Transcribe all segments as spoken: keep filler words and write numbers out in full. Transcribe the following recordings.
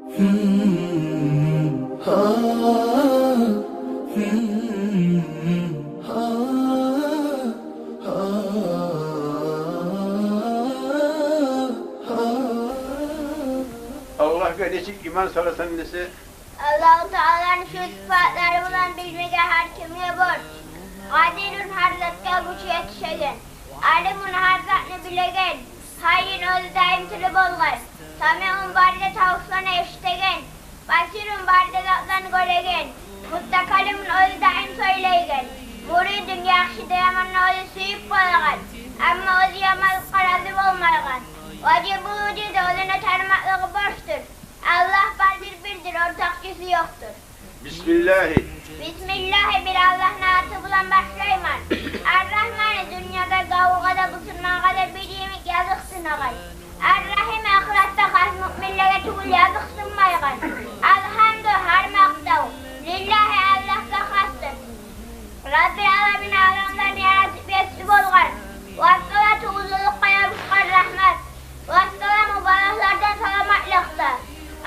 Аллагьгъа нечик иман саласан десе, Аллагьу Тааланы шу сыпатлары булан билмеге гьар кимге борч. Къадирун — гьар затгъа гючю етишеген, Алимун — гьар затны билеген, Гьаййун — оьзю даим тири болгъан, Самиун — бары да тавушланы эшитеген, Басирун — бары да затланы гёреген, Мутакаллимун — оьзю даим сёйлейген, Муридун — яхшыны да, яманны да оьзю сююп болагъан, амма оьзю яманлыкъгъа рази болмайгъан, Важибул вужуду — оьзюню танымакълыгъы борчдур. Аллагь бардыр, бирдир, ортакъчысы ёкъдур. Бисмиллагьи. Бисмиллагьи — бир Аллагьны аты булан башлайман. Ар-Рагьмани — дюньяда гавугъа да, бусурмангъа да бир йимик языкъсынагъан. Ар-Рагьими — ахыратда хас муъминлеге тюгюл языкъсынмайгъан. Алгьамду — гьар макътав, лиллагьи — Аллагьгъа хасдыр. Раббил аламин — аламланы яратып есси болгъан. Вассалату — узунлукъгъа ябушгъан рагьмат. Вассаламу — балагьлардан саламатлыкъ да.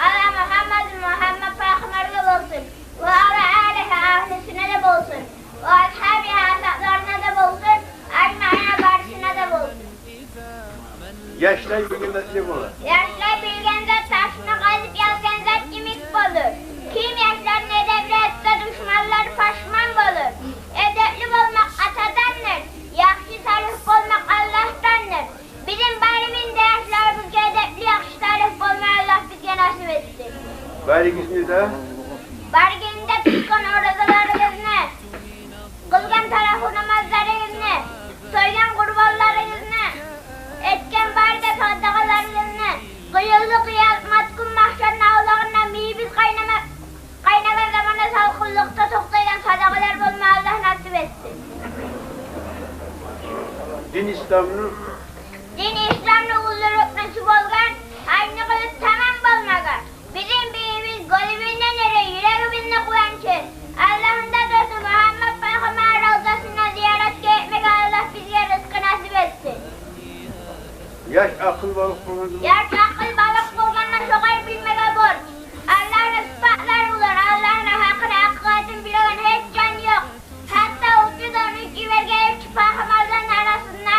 Ала Мугьаммадин — Мугьаммат пайхаммаргъа болсун. Ва ала алигьи — агьлюсюне де болсун. Ва асгьабигьи — асгьабларына да болсун. Ажмаина — барысына да болсун. Яшлай билген зат не бола? Яшлай билген зат — ташны къазып язгъан зат йимик болур. Ким яшларын эдепли этсе, душманлары пашман болур. Эдепли болмакъ атадандыр, яхшы салигь болмакъ Аллагьдандыр. Бизин барыбызны да яшларыбызгъа эдепли, яхшы салигь болма Аллагь бизге насип этсин. Барыгъызны да. Барыгъызны да тутгъан оразаларыгъызны, къылгъан таравигь намазларыгъызны, сойгъан къурбанларыгъызны, этген бары да садагъаларыгъызны, къыйынлы къыямат гюн магьшарны авлагъында мийибиз къайнама-, къайнагъан заманда салкъынлыкъда токътайгъан садагъалар болма Аллагь насип этсин. Дин Исламны. Дин Исламны узунлукъну су болгъан, гьайны къылып тамам болмагъан. Бизин бийибиз гёзюбюзден эре, юрегибизни къуванчы, Аллагьны да досу Мугьаммат пайхаммарны равзасына зияратгъа гетмеге Аллагь бизге рызкъы насип этсин. Яш акъыл балыкъ болгъанда. Яш акъыл балыкъ болгъанда шогъар билмеге борч. Аллагьны сыпатлары булан Аллагьны гьакъын, гьакъыкъатын билеген гьеч жан ёкъ. Гьатта учуз он уьч йиберген элчи пайхаммарланы арасында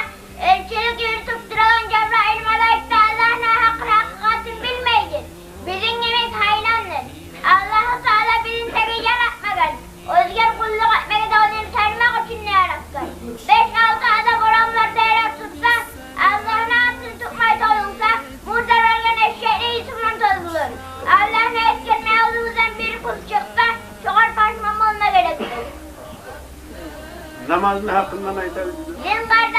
элчилик юрютюп турагъан Жабраил малайик де Аллагьны гьакъын, гьакъыкъатын билмейдир. Бизин йимик гьайрандыр. Аллагьу Таала бизин тек яратмагъан, оьзге къуллукъ этмеге де, ону танымакъ учун да яратгъан. Беш-алты адам орамларда эретурса, Аллагьны атын тутмай тозулса, мурдар оьлген эшекни ийисинден тозулур. Аллагьны эсгермей авзубуздан бир кюй чыкъса, шогъар пашман болма герекдир. Намазны гьакъындан айтайыкъ. Дин къар-